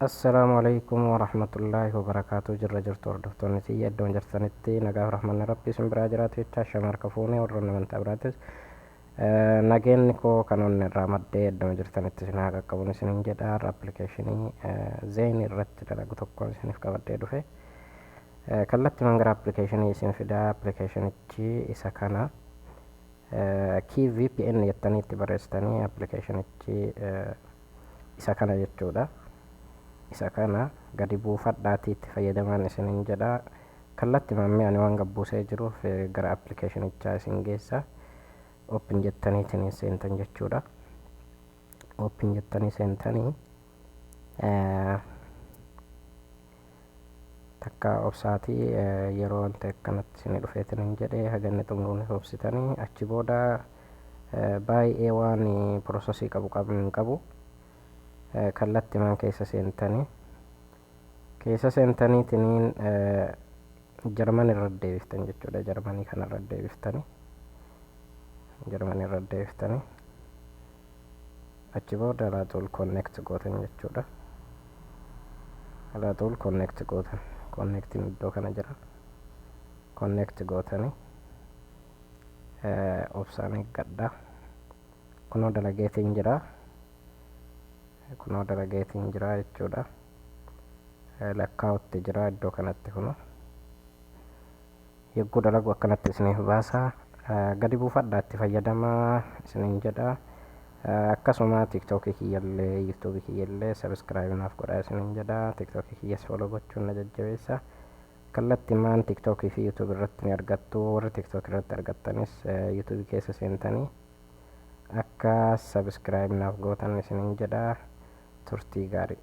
Assalaamu Aleykum Warahmatullaahi Wabarakaatuh. Jirra jirtu hordoftoonni tiyya iddoon jirtanitti nagaaf rahmanni rabbii isin biraa jiraatu jechaa, shama harka fuunee. Warroonni amantaa biraatis nageenni koo kan onni irraa maddee iddoo jirtanitti isin haa qaqqabuun isinin jedha. Har'a appilikeeshinii Zain irratti dalagu tokkoon isiniif qabadhee dhufe. Kallattiimaan gara appilikeeshinii isin fidaa. Appilikeeshinichi isa kana, Key VPN jettanii itti barreessitanii, appilikeeshinichi isa kana jechuudha. Isa kana gadi buufadhaatii itti fayyadamaan isinin jedha. Kallattimaan mee ani waan gabbuusee jiruuf gara appilikeeshinichaa isin geessa. Open jettaniitiin seentan jechuudha. Open jettanii seentanii takka obsaatii yeroo wanta akkanatti isin dhufeetiin hin jedhee haganni xumuruun obsitanii, achi booda baay'ee waan processii qabu qabu hin qabu. Kallattimaan keessa seentanii, keessa seentaniitiniin Jarman irra deebiftan jechuudha. Jarmanii kanarra deebiftanii, Jarmanii irra deebiftanii, achi booda laaxuul connect gootan jechuudha. Laaxuul connect gootan, connectiin iddoo kana jira. Connect gootanii obsaan eeggadha. Kunoo dalageetiin jira, kunoo dalageetiin jira jechuudha. Lakkaa'utti jira iddoo kanatti. Kunoo yogguu dalagu akkanatti isiniif baasa. Gadi buufadhaa itti fayyadamaa isiniin jedha. Akkasuma TikTokii kiyyallee, YouTubeii kiyyallee subscribe naaf godhaa isiniin jedha. TikTokii kiyyas follow gochuun na jajjabeessa. Kallattimaan TikTokii fi YouTube irratti ni argattu. Warri TikTok irratti argattanis YouTubeii keessa seentanii akka subscribe naaf gootan isiniin jedha. Turtii gaarii.